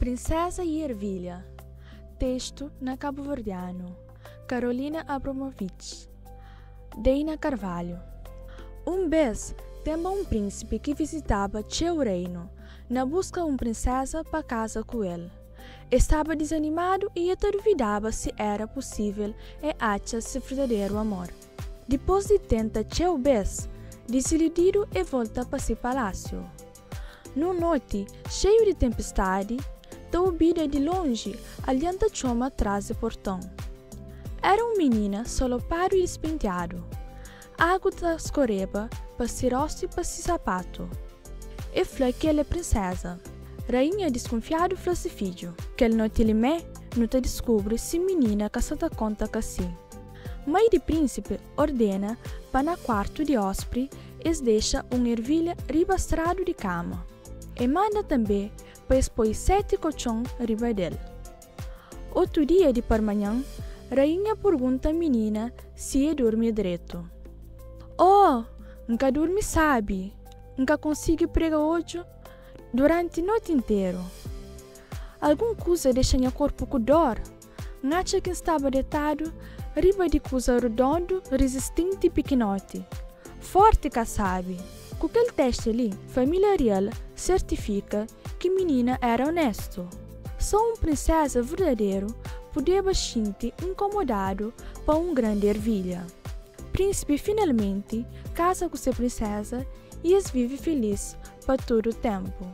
Princesa e Ervilha Texto na Kabuverdianu Carolina Abramovich Deina Carvalho Un bês, tenba un prínsipi ki vizitaba txeu reinu na buska un prinseza pa kaza ku el. E staba dizanimadu i e ta duvidaba si éra pusível e atxa se verdaderu amor. Dipôs di tenta txeu bês, disiludidu e volta pa se palásiu. Nun noti xeiu di tenpistadi, ta obida di lonji algen ta txoma tras di porton. Éra un minina solopadu i dispintiadu. Agu ta skoreba pa se rostu i pa se sapatu. E fla ki el é prinseza. Rainha diskunfiadu fla se fidju. Kel noti li mé, nu ta diskubri si minina ka sa ta konta ka si. Mai di prínsipi ordena pa na kuartu di óspri es dexa un ervilha riba stradu di kama. E manda tanbê pa es poi seti kotxon riba del. Otu dia di parmanhan, rainha purgunta minina si e durmi dretu. Oh! N ka durmi sabi! N ka konsigi prega odju duranti noti interu. Algun kuza dexa nha korpu ku dor. N atxa ki N staba detadu riba di kuza rudondu, rizistinti i pikinoti. Forti ka sabi! Ku kel testi li, família rial sertifika ki minina éra onéstu. Sô un prinséza verdaderu podeba xinti inkomodadu pa un grandi ervilha. Prínsipi finalmenti kaza ku se prinséza i es vive filís pa tudu ténpu.